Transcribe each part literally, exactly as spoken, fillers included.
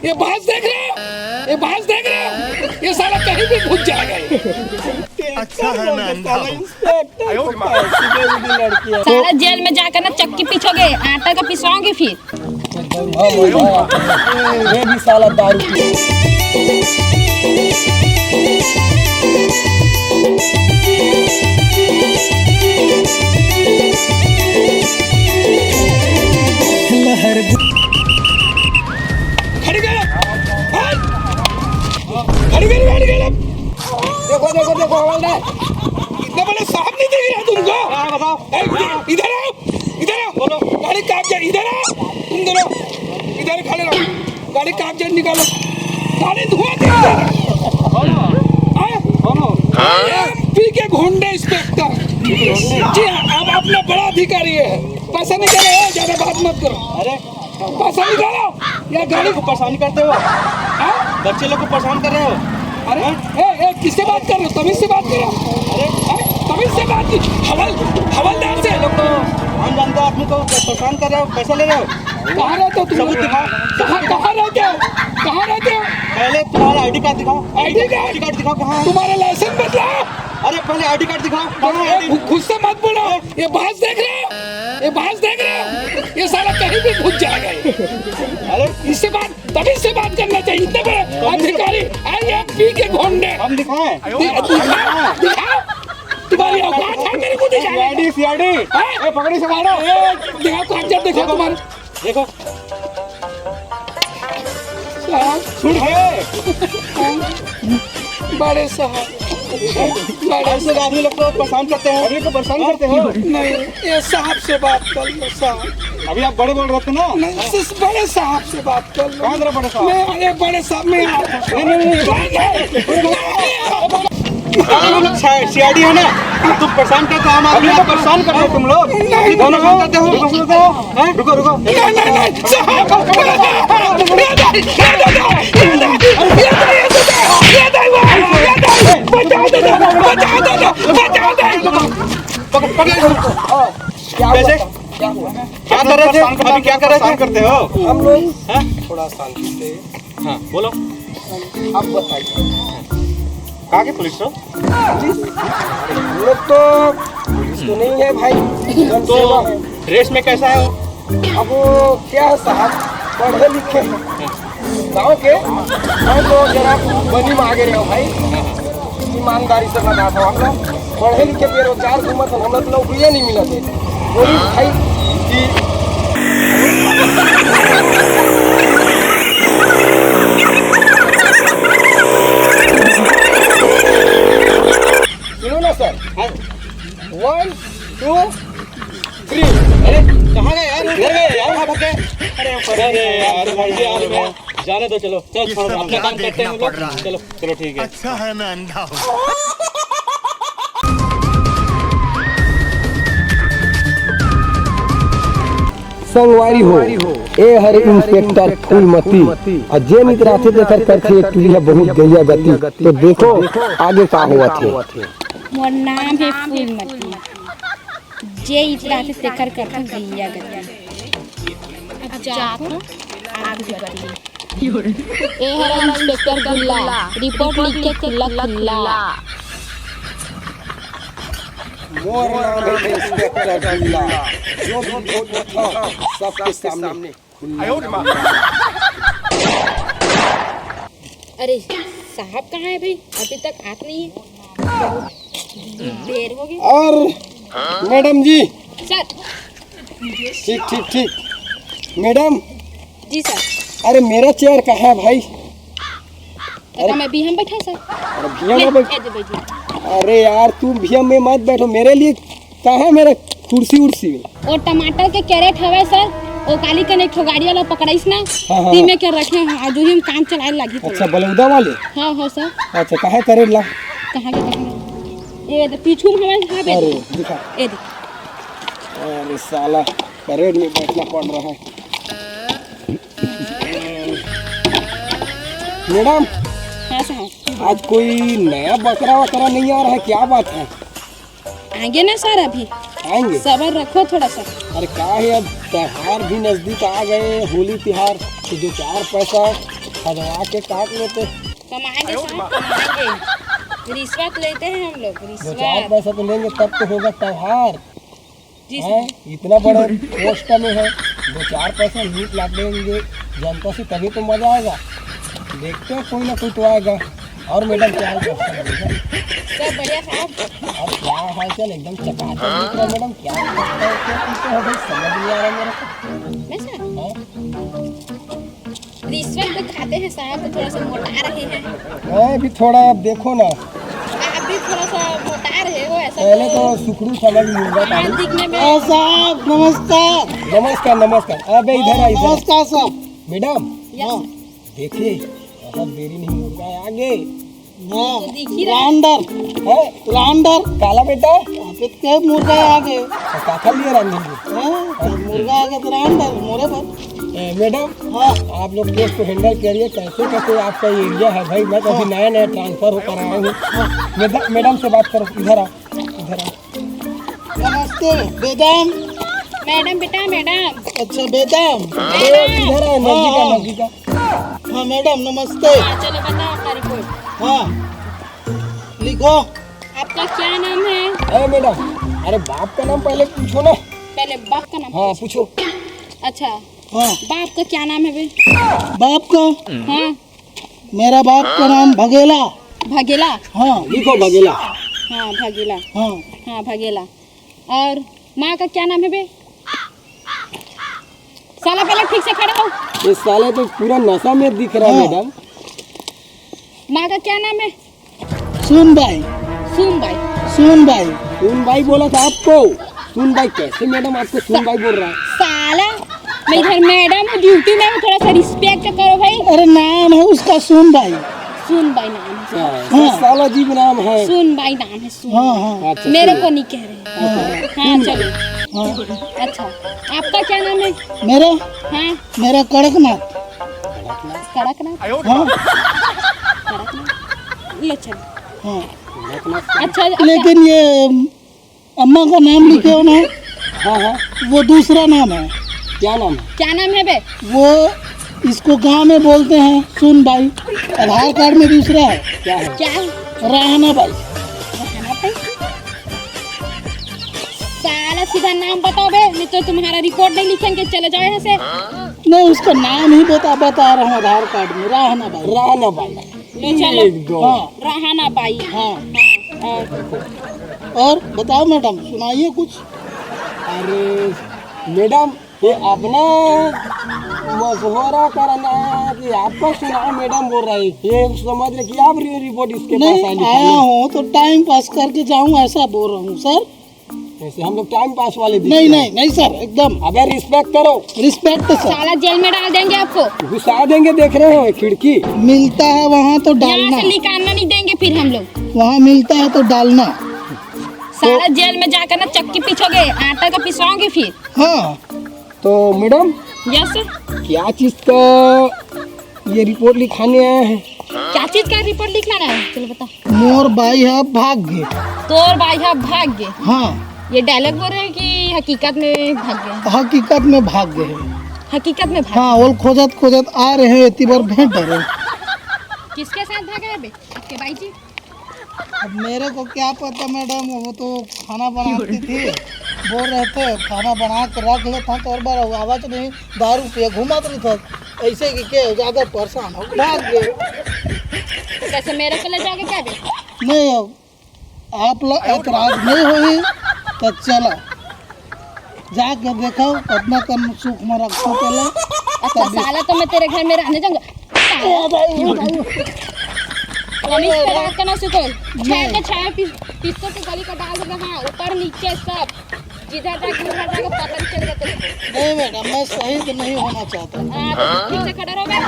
ये बांस देख रहे हो? ये बांस देख रहे हो? ये साला कहीं भी घुस जाएगा ये। अच्छा है मैं अंधा हूँ। इंस्पेक्टर को कैसी बेवकूफी लड़की है। साला जेल में जाकर ना चक्की पीसोगे, आटा का पिसवाओगे फिर। ये भी साला दारू पी। खड़ी कर। हाँ। खड़ी कर, गाड़ी कर। देखो, देखो, देखो, हवलदार। इतने बड़े साहब नहीं देख रहा तुमको? हाँ, बताओ। ए, इधर, इधर आओ, इधर आओ। बोलो। गाड़ी कागजात, इधर आओ। तुम दोनों इधर खड़े रहो। गाड़ी कागजात निकालो। गाड़ी धुआं दे इधर। बोलो। हाँ? बोलो। एमपी के गुंडे इंस्पेक्टर। जी हाँ, आप अपना बड़ा अधिकारी है। पैसा निकालो, ज्यादा बात मत करो। अरे, पैसा निकालो। या गाड़ी को परेशान करते हो। हाँ? बच्चे लोग को परेशान कर रहे हो। अरे, ए, ए, किससे बात कर रहे हो? तमीज से बात करो। अरे, अरे, तमीज से बात की। हवल, हवलदार से। ये लोग तो हम जानते हैं, आदमी को परेशाान कर रहे हो, पैसा ले रहे हो। कहाँ रहते हो तुम? सबूत दिखाओ। कहाँ, कहाँ रहते हो? कहाँ रहते हो? पहले तुम्हारा आईडी कार्ड दिखाओ। ID card? आईडी कार्ड दिखाओ, कहाँ है? तुम्हारा लाइसेंस बदलाओ। अरे, पहले आईडी कार्ड दिखाओ, कहाँ है आईडी? गु-, गुस्सा मत बोलो। ये बांस देख रहे हो? ये बांस देख रहे हो? ये साला कहीं भी घुस जाएगा ये। अरे, इससे बात, तमीज से बात करना चाहिए। इतने बड़े अधिकारी, आईएमपी के घोंडे। हम दिखाएं? दि-, दिखाओ, दिखाओ। तुम्हारी औकात है मेरे को दिखाने की? CID, CID. हाँ? ए, पकड़ी से मारो। ए, दिखाओ, कागजात दिखाओ तुम्हारे। देखो। साहब। छूट गए। बड़े साहब। बड़े ऐसे आदमी लोग को परेशान करते हैं। आदमी को परेशान करते हो? नहीं, ये साहब से बात कर लो, साहब। अभी आप बड़े बोल रहे थे ना? नहीं, इस बड़े साहब से बात कर लो। कहाँ जरा बड़े साहब? मैं, अरे बड़े साहब, मैं आ रहा हूँ। नहीं, नहीं, नहीं। नहीं, नहीं। अरे, हम लोग सी-, सीआईडी है ना, तुम परेशान करते हो, हम आदमी अभी तो परेशान कर रहे हो तुम लोग। नहीं, अभी दोनों नहीं। परेशान करते हो, परेशान करते हो, हैं? रुको, रुको। नहीं, नहीं, नहीं, साहब, ये नहीं, ये नहीं, ये नहीं, ये नहीं, ये नहीं, ये नहीं, ये नहीं, बचाओ दादा, बचाओ दादा, बचाओ दादा। पकड़, पकड़ इसको। हाँ, क्या हुआ कैसे? था? क्या हुआ? क्या कर रहे थे? अभी क्या कर रहे थे? परेशान करते हो? हम लोग हैं? थोड़ा शांति से। हाँ, बोलो। आप बताइए। कहाँ के पुलिस हो? हम लोग तो पुलिस तो नहीं है भाई, तो जनसेवा है। रेस में कैसा है? अब वो क्या है साहब, पढ़े लिखे हैं गाँव के, मैं तो जरा बनी में आगे रहो भाई, ईमानदारी से बताता हूँ। हम लोग पढ़े लिखे बेरोजगार घूमत हन, हम लोग नौकरियाँ नहीं मिलत है। बोली भाई कि सुनो ना सर, हाँ। One, two, three। अरे, कहाँ गए यार? उधर गए यार, कहाँ भाग गए? अरे, अरे यार, भाग गए यार, मैं जाने दो, चलो, चल, ये छोड़ो, सब अपना क्या काम करते हैं देखना हम लोग। पड़ रहा है? चलो, चलो, ठीक है। अच्छा है मैं अंधा हूँ। संगवारी हो, ए हर इंस्पेक्टर फूलमती, अउ जे मितराथे तेकर करथे एक टुरी ह बहुत गइया गति। तो देखो आगे का होवत हे। मोर नाम हे फूलमती, जे इतराथे तेकर करथे गइया गति। अब जात हूँ, आगे बढ़ी। ए हर इंस्पेक्टर गुल्ला, रिपोर्ट लिख के खुल्ला खुल्ला। मोर नाम है इंस्पेक्टर गुल्ला, जो भी रिपोर्ट लिखा सबके सामने खुल्ला। अरे साहब कहाँ है भाई, अभी तक आत नहीं है, बहुत देर हो गई। और मैडम जी। सर। ठीक, ठीक, ठीक। मैडम। जी सर। अरे, मेरा चेयर कहाँ है भाई? अरे, मैं भुइयां बैठा सर। अरे, भुइयां ले, में बैठ-, ए दे बैठ। अरे यार, तू भुइयां में मत बैठो, मेरे लिए कहाँ है मेरा कुर्सी उर्सी? वो टमाटर के कैरेट हवे सर, वो काली कने एक ठो गाड़ी वाला पकड़ाइस ना, हाँ, हाँ, ती हाँ। में के रखे हैं, आज वही हम काम चलाए लागी थे। अच्छा, बलौदा वाले? हाँ, हाँ सर। अच्छा, कहाँ कैरेट ला? कहाँ के, कहाँ के? ये दे, पीछू में हवे, हाँ, बे। अरे, दिखा। ये दे। अरे साला, परेड में बैठना पड़ रहा है। मैडम, हाँ साहब। आज कोई नया बकरा वकरा नहीं आ रहा है, क्या बात है? आएंगे ना सर, अभी। आएंगे? सबर रखो थोड़ा सा। अरे का है, अब त्योहार भी नजदीक आ गए, होली त्योहार, तो दो चार पैसा अरे आके काट लेते। कमाएंगे साहब, कमाएंगे। रिश्वत लेते हैं हम लोग, दो चार रिश्वत। पैसा तो लेंगे, तब तो होगा त्योहार। जी हैं? सर। इतना बड़े पोस्ट में है, दो चार पैसा लूट लाट लेंगे जनता से, तभी तो मजा आएगा। देखते हैं, कोई ना कोई तो आएगा। और मैडम, क्या हाल चाल? सब बढ़िया साहब। और क्या हाल चाल? एकदम चकाचक दिख रहा है मैडम। क्या करता है, क्या पीते हो भाई, समझ नहीं आ रहा मेरे को। मैं सर? हाँ? रिश्वत तो खाते हैं साहब, तो थोड़ा सा मोटा रहे हैं। मैं भी थोड़ा, अब देखो ना। आप भी थोड़ा सा मोटा रहे हो, ऐसा पहले तो तो सुखरू समझ मुर्गा था। हाँ, दिखने में। हाँ साहब, नमस्कार। नमस्कार, नमस्कार। अबे इधर आ, इधर आ। नमस्कार साहब। Madam, yes. हाँ। देखिए, बहुत देरी नहीं, मुर्गा है आगे। हाँ, तो दिख ही रहा है। रांडर। है? रांडर। काला बेटा। अबे के मुर्गा आ गए। तो का खा लिए रांडर जी? हाँ, तो मुर्गा आ गया तो रांडर, मोरे पर। ए, मैडम, हाँ। आप लोग केस को हैंडल करिए, कैसे कैसे आपका एरिया है भाई, मैं तो अभी हाँ। नया नया ट्रांसफर होकर आया हूँ। हाँ। मैडम, मैडम से बात करो, इधर आओ, इधर आओ। नमस्ते, बेदम। मैडम बेटा, मैडम। अच्छा, बेदम। ए, इधर आओ, नजदीक आओ, हाँ। नजदीक आओ। हाँ, मैडम, नमस्ते। हाँ, चलो बताओ आपका रिपोर्ट। हाँ, लिखो। आपका क्या नाम है? अरे मैडम, अरे बाप का नाम पहले पूछो ना। पहले बाप का नाम हाँ, पूछो। पूछो। अच्छा, हाँ। बाप का क्या नाम है बे? बाप का? हाँ। मेरा बाप का नाम भगेला। भगेला? हाँ। लिखो भगेला। हाँ, भगेला। हाँ। हाँ, भगेला। और माँ का क्या नाम है बे? साला पहले ठीक से खड़ा हो। ये साले तो पूरा नशा में दिख रहा है हाँ। मैडम। माँ का क्या नाम है? सुनबाई। सुनबाई। सुनबाई। सुनबाई बोला था आपको। सुनबाई कैसे मैडम आपको सुनबाई बोल रहा है? साला, मैं इधर मैडम हूँ, ड्यूटी में हूँ, थोड़ा सा रिस्पेक्ट करो भाई। अरे नाम है उसका सुनबाई। सुनबाई नाम है। हाँ, हाँ। साला अजीब नाम है। सुनबाई नाम है, सुन। हाँ, हाँ। अच्छा, मेरे सुन। को नहीं कह रहे। हाँ। हाँ, चलो। हाँ। अच्छा, आपका क्या नाम है? मेरा? हाँ। मेरा कड़कनाथ। कड़कनाथ? हाँ। कड़कनाथ। ले चलो। हाँ। अच्छा, अच्छा। लेकिन ये अम्मा का नाम लिखे हो ना? हाँ, हाँ। वो दूसरा नाम है। क्या नाम है? क्या नाम है बे? वो इसको गांव में बोलते हैं सुन बाई, आधार कार्ड में दूसरा है। क्या है? क्या है? राहना बाई। राहना बाई? साला सीधा नाम बताओ बे, नहीं तो तुम्हारा रिपोर्ट नहीं लिखेंगे, चले जाओ यहाँ से। नहीं, उसका नाम ही बता, बता रहा हूँ आधार कार्ड में, राहना बाई। राहना बाई। लो चलो। एक दो। हाँ। राहना बाई। हाँ। हाँ, और? और बताओ मैडम, सुनाइए कुछ। अरे मैडम, ये अपना मशवरा करना है कि आपका सुनाओ मैडम बोल रहा है, ये समझ रहे कि आप रि-, रिपोर्ट इसके पास नहीं, आया लिखा है। आया हूँ तो टाइम पास करके जाऊँ, ऐसा बोल रहा हूँ सर। ऐसे हम लोग टाइम पास वाले दिखते नहीं, हैं। नहीं, नहीं सर, एकदम। अबे रिस्पेक्ट करो। Respect sir. साला जेल में डाल देंगे आपको। घुसा देंगे, देख रहे हो खिड़की। मिलता है वहाँ तो यहाँ डालना। से निकालना नहीं देंगे फिर हम लोग। वहाँ मिलता है तो डालना। साला जेल में जाकर ना चक्की पीसोगे, आटा का पिसवाओगे फिर। हाँ। तो मैडम, यस सर। क्या चीज का ये रिपोर्ट लिखाने आया है? क्या चीज का रिपोर्ट लिखना है? चलो बता। मोर बाई ह भाग गे। तोर बाई ह भाग गे। हाँ। ये डायलॉग बोल रहे हैं कि हकीकत में भाग गए? हकीकत में भाग गए हैं। हकीकत में भाग हाँ, ओल खोजत खोजत आ रहे हैं, इतनी बार भेंट रहे। किसके साथ भागा है बे, आपके बाई जी? अब मेरे को क्या पता मैडम, वो तो खाना बनाती थी, बोल रहे थे खाना बना के रख लेता हूँ, तो और बार आवाज नहीं, दारू पिए घुमात रही था, ऐसे कि के ज्यादा परेशान हो भाग गए। तो कैसे मेरे को ले जाओगे क्या बे? नहीं, अब आप लोग एतराज नहीं होई तो चला जाके देखो, अपना कन सुख में रखो पहले। अच्छा, तभी। साला तो मैं तेरे घर में रहने जाऊंगा। साला। ए भाई, ए भाई। कमीज पे बात करना सीखो। छह के छह पी-, पीछे से गली का डाल दूंगा। हाँ, ऊपर नीचे सब, जिधर जाके उधर जाके पता नहीं चलेगा तेरे को। नहीं मैडम, मैं शहीद नहीं होना चाहता। हाँ, तो ठीक से खड़ा रहो बे। हम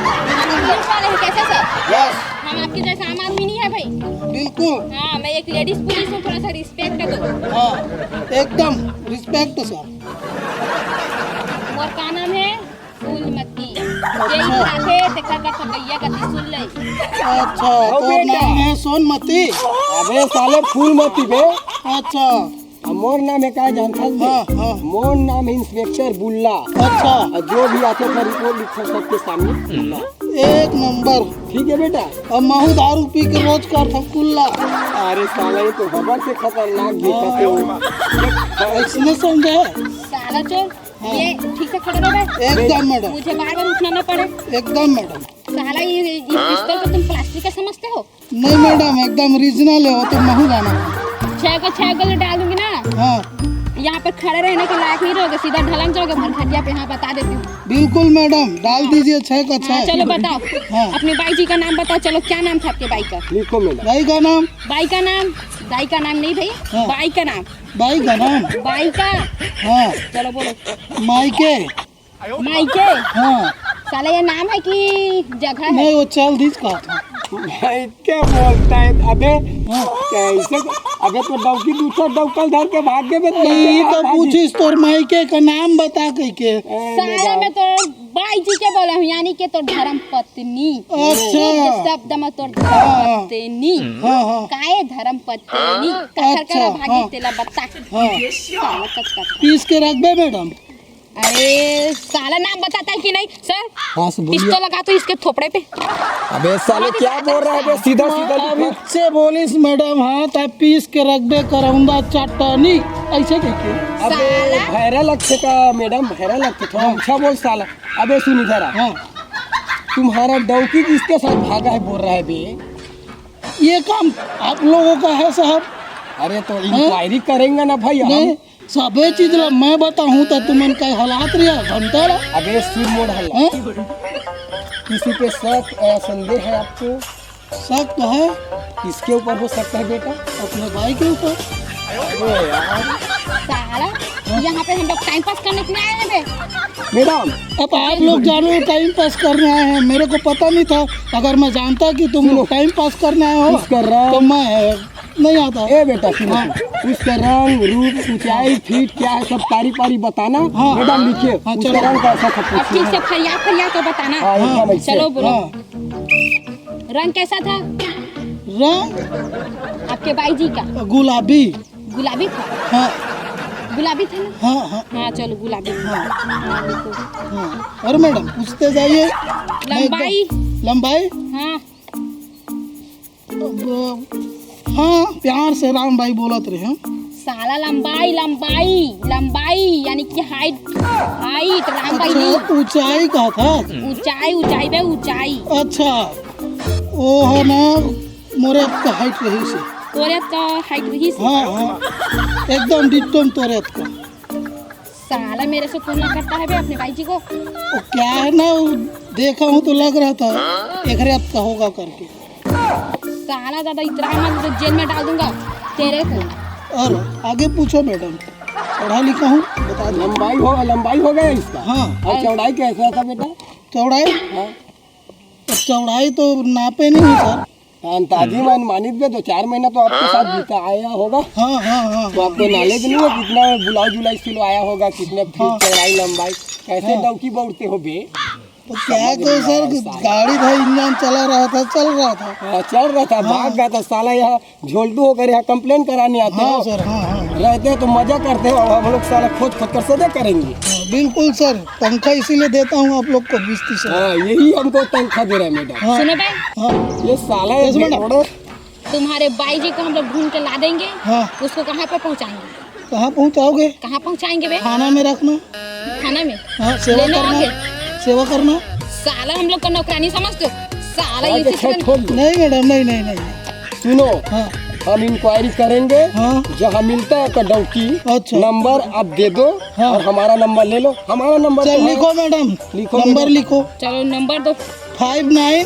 पुलिस वाले हैं, कैसे सर? यस। हम आपके जैसा आम आदमी नहीं है भाई। बिल्कुल। हाँ, मैं एक लेडीज पुलिस हूँ, थोड़ा सा रिस्पेक्ट दो। हाँ, एकदम रिस्पेक्ट सर। मोर का नाम है? फूलमती। अच्छा। यही बात है, देखा कर तो गैया का त्रिशूल ले। अच्छा, आओ तो बेटा। नाम है सोनमती। अबे साले फूलमती बे। अच्छा, अब मोर नाम हे का जानथस बे? हाँ, हाँ। मोर नाम हे इंस्पेक्टर बुल्ला। अच्छा। अउ जो भी आथे ओकर रिपोर्ट लिखथस सबके सामने बुल्ला। एक नंबर। ठीक हे बेटा। अब महू दारू पी के रोज करथस कुल्ला। अरे साला, ये तो हमर से खतरनाक दिखत हे। अइसने समझे? साला चोर, हाँ। ये ठीक से खड़ा रह बे। एकदम मैडम। मुझे बार बार उठना ना पड़े। एकदम मैडम। साला, ये, ये पिस्तौल को तुम प्लास्टिक का समझते हो? नहीं मैडम, एकदम ओरिजिनल हे, वो तो महू जाना। छह को छह गोली डाल दूंगी ना। हाँ। यहाँ पे खड़े रहने के लायक नहीं रहोगे, सीधा ढलक जाओगे भरखटिया पे। हाँ, बता देती हूँ। बिल्कुल मैडम, डाल दीजिए छह का हाँ, छह। चलो बताओ। हाँ। अपने बाई जी का नाम बताओ। चलो, क्या नाम था आपके बाई का? लिखो मैडम। बाई का नाम? बाई का नाम? दाई का नाम नहीं भाई, हाँ। बाई का नाम। बाई का नाम? बाई का। हाँ। चलो बोलो। मायके। मायके? हाँ। साला, ये नाम है कि जगह है? नहीं, वो चल दिस कहा था। भाई, क्या बोलता है? अबे, हाँ। कैसे? अबे, तो डौकी दूसरा डौकल धर के भाग गए बे। ई तो पूछिस तोर मायके का नाम बता कह के। ए, साला, मैडम। मैं तो बाई जी के बोला हूँ, यानी कि तोर धर्म पत्नी। अच्छा। शुद्ध शब्द में तोर धर्म हाँ। पत्नी। हाँ, हाँ। काहे धर्म पत्नी? कखर अच्छा, करा भागे हाँ। तेला बता। हाँ। साला, कच कच। पीस के रख दे मैडम। अरे साला, नाम बताता है कि नहीं सर? हाँ, सर, बोलिए। पिस्तौल लगा तो इसके थोपड़े पे। अबे साले, क्या बोल रहा है बे? सीधा सीधा अब लिखो। से बोलिस मैडम, हाँ, तब पीस के रख दे करौंदा चटनी, ऐसे कह के। अबे साला। भैरा लगथे का मैडम, भैरा लगथे, थोड़ा हाँ। ऊंचा बोल साला। अबे सुन इधर आ। हाँ। तुम्हारा डौकी किसके साथ भागा है बोल रहा है बे? ये काम आप लोगों का है साहब। अरे तो हाँ? इंक्वायरी करेंगे ना भाई हम। नहीं, सबे चीज ला मैं बताहूँ तो तुमन का हालात रहा घंटा ला। अबे सुन मोर हल्ला। हाँ? किसी पे शक या संदेह है आपको? शक तो है। किसके ऊपर हो सकता है बेटा? अपने भाई के ऊपर। अरे यार। साला, यहाँ पे हम लोग टाइम पास करने के लिए आए हैं बे। मैडम। अब आप लोग जानो टाइम पास करने आए हैं, मेरे को पता नहीं था। अगर मैं जानता कि तुम सुनो। लोग टाइम पास करने आए हो उसका रंग तो मैं नहीं आता। ए बेटा सुनो, हाँ। उसका रंग रूप ऊंचाई फीट क्या है सब पारी पारी बताना। हाँ। मैडम लिखिए, हाँ, उसका चलो। रंग कैसा था अब ठीक पूछिए। से फरिया फरिया के बताना। हाँ, एकदम ऐसे। चलो बोलो। हाँ। रंग कैसा था? रंग? आपके बाई जी का? गुलाबी। गुलाबी था? हाँ। गुलाबी था ना? हाँ, हाँ। हाँ, चलो गुलाबी था। हाँ। हाँ, देखो। हाँ। अरे मैडम, पूछते जाइए। मैं एकदम लंबाई? लंबाई? हाँ। अब, हाँ, प्यार से राम भाई बोलत रहे हैं। साला लंबाई, लंबाई, लंबाई, यानी कि हाइट, हाइट, राम भाई अच्छा, नहीं। ऊंचाई कहा था? ऊंचाई, ऊंचाई बे, ऊंचाई। अच्छा, वो है ना, मोरे का हाइट रही से। तोरे का हाइट रही से। हाँ, हाँ, एकदम डिट्टो तोरे का। साला मेरे से तुलना करता है बे अपने भाई जी को। वो क्या है ना, वो देखा हूँ तो लग रहा था एकरे अब का होगा करके। साला ज्यादा इतरा मत, तो जेल में डाल दूंगा तेरे को। और आगे पूछो मैडम, पढ़ा लिखा हूँ, बता दो। लंबाई हो, लंबाई हो गया इसका। हाँ। और चौड़ाई कैसा था बेटा? चौड़ाई? हाँ। तो चौड़ाई तो नापे नहीं हूँ सर। अंदाजी में अनुमानित में दो चार महीना तो आपके साथ बीता आया होगा। हाँ, हाँ, हाँ, तो आपको हाँ। नॉलेज नहीं है कितना ब्लाउज उलाउज सिलवाया होगा, कितने फीट हाँ। चौड़ाई लंबाई, कैसे हाँ। डौकी बौड़ते हो बे? तो क्या समझ तो नहीं सर, आया साला। गाड़ी था, इंजन चला रहा था, चल रहा था। हाँ, चल रहा था, हाँ। भाग गया था साला। यहाँ झोल्टू होकर यहाँ कंप्लेन कराने आते हाँ हो। सर, हाँ, हाँ। रहते हैं तो मजा करते हो, अब हम लोग साला खोज खोज कर सजा करेंगे। हाँ, बिल्कुल सर, पंखा इसीलिए देता हूँ आप लोग को बीस तीस हजार। हाँ, यही हमको तनख्वाह दे रहा है मैडम। हाँ। सुनो बे। हाँ। ये साला ये यस मैडम। बेवड़ा। तुम्हारे बाई जी को हम लोग ढूंढ के ला देंगे। हाँ। उसको कहाँ पे पहुँचाएंगे? कहाँ पहुँचाओगे? कहाँ पहुँचाएंगे बे? थाना में रखना। थाना में? हाँ, सेवा लेने करना। आओगे? सेवा करना। साला हम लोग का नौकरानी समझते हो? साला भाई ये के सिस्टम छठ खोल दो। नहीं मैडम, नहीं, नहीं, नहीं। सुनो, हाँ। हम इंक्वायरी करेंगे। हाँ। जहाँ मिलता है आपका डौकी, अच्छा। नंबर आप दे दो हाँ। और हमारा नंबर ले लो। हमारा नंबर चल, तो है। लिखो मैडम, लिखो नंबर मैडम। लिखो। चलो नंबर दो। Five nine.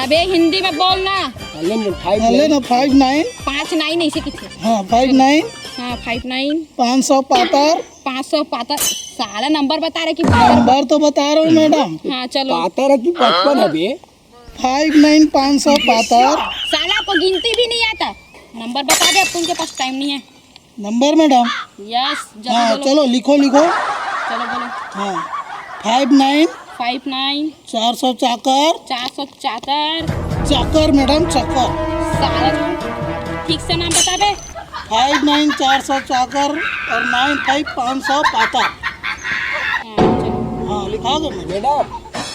अबे हिंदी में बोलना। हाँ, ले लो, फाइव हाँ, ले नाइन। ना, फाइव नाइन। पाँच नाइन ऐसे किथे? हाँ, फाइव नाइन। हाँ, फाइव नाइन। पाँच सौ पातर। पाँच सौ पातर। साला नंबर बता रहे कि पातर। नंबर तो बता रहा हूँ मैडम। हाँ, चलो। पातर है कि पचपन है बे? फाइव नाइन पाँच सौ पातर। साला को गिनती भी नहीं आता। नंबर बता दे, अब तो उनके पास टाइम नहीं है। Number madam? यस, जल्दी हाँ, बोलो। चलो लिखो, लिखो। चलो बोलो। हाँ, फाइव नाइन। Five nine. चार सौ चाकर। चार सौ चाकर। चाकर मैडम, चाकर। साला ठीक से नाम बता बे। फाइव नाइन चार सौ चाकर और नाइन फाइव पाँच सौ पाता। हाँ, चलो। हाँ, लिखा दो madam. Madam,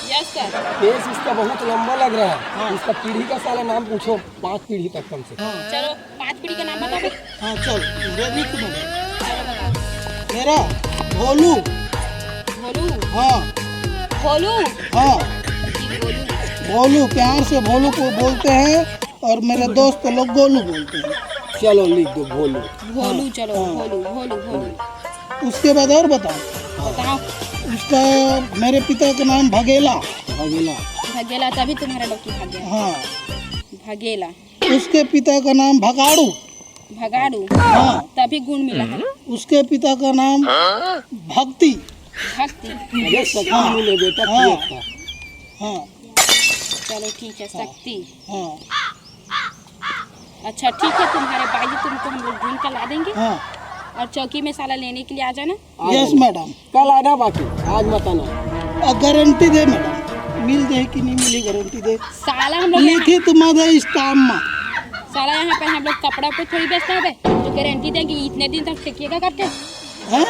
yes sir. Cash इसका बहुत लंबा लग रहा है। हाँ। इसका पीढ़ी का साला नाम पूछो, पांच पीढ़ी तक कम से कम। हाँ, चलो, पाँच पीढ़ी का नाम बताओ बे। हाँ, चल, लिख मैडम। मेरा भोलू। भोलू। हाँ, भोलू। हाँ, जी, भोलू। भोलू, प्यार से भोलू को बोलते हैं और मेरे दोस्त लोग गोलू बोलते हैं। चलो, लिख दो भोलू। भोलू, चलो। हाँ। भोलू, भोलू, भोलू। उसके बाद और बताओ। बताओ। उसका, मेरे पिता का नाम भगेला। भगेला। भगेला, तभी तुम्हारा डौकी भाग गया। हाँ, भगेला। उसके पिता का नाम भगाड़ू। भगाड़ू। हाँ, तभी गुण मिला है। उसके पिता का नाम भक्ति। भक्ति। अरे शक्ति मिले बेटा, हाँ। पियत का। हाँ, चलो, ठीक है, शक्ति। हाँ, अच्छा, ठीक है, तुम्हारे बाई जी तुमको हम लोग ढूंढ कर ला देंगे। हाँ। और चौकी में साला लेने के लिए आ जाना। आ यस जाना। मैडम। कल आना बाकी, आज मत आना। अब गारंटी दे मैडम, मिल जाए कि नहीं मिली, गारंटी दे। साला हम लोग यहाँ, लिखित मदे स्टाम्प में। साला यहाँ पे हम लोग कपड़ा पे थोड़ी बेचते हैं बे, जो गारंटी देंगे इतने दिन तक टिकेगा करके। हैं?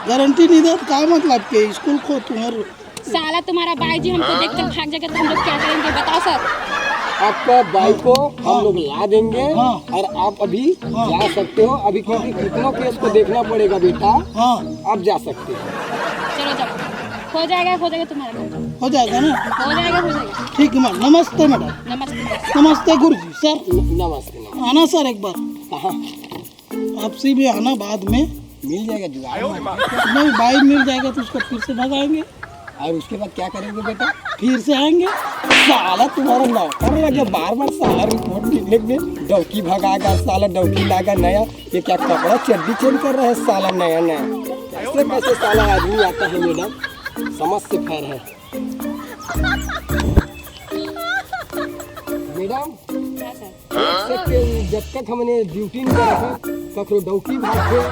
गारंटी नहीं दे तो का मतलब के? स्कूल खो तुम्हारे। साला तुम्हारा बाई जी हमको देखकर भाग जाएगा तो हम लोग क्या करेंगे, बताओ सर। आपका बाई को हम लोग ला देंगे। हाँ। और आप अभी हाँ। जा सकते हो। अभी क्योंकि कितनों केस को देखना पड़ेगा बेटा। हाँ, आप जा सकते हो। चलो जाओ, हो जाएगा, हो जाएगा तुम्हारा काम। हो जाएगा ना? हो जाएगा, हो जाएगा। ठीक है मैडम, नमस्ते मैडम। नमस्ते। नमस्ते गुरु जी। सर, न- नमस्ते, नमस्ते। आना सर एक बार। कहाँ? आपसे भी आना बाद में। मिल जाएगा जुगाड़। नहीं, बाई मिल जाएगा तो उसको फिर से भगाएंगे। और उसके बाद क्या करेंगे बेटा? फिर से आएंगे। साला तुम्हारा नौकर लगे, बार बार साला रिपोर्ट लिखने में डौकी भगाएगा, साला डौकी लाएगा नया। ये क्या कपड़ा चड्डी चेंज कर रहा है साला नया नया? कैसे कैसे साला आदमी आता है मैडम, समझ से फैर है। मैडम, हाँ सर। देख सकते हो, जब तक हमने ड्यूटी नहीं करा था, ककरो डौकी भाग गए,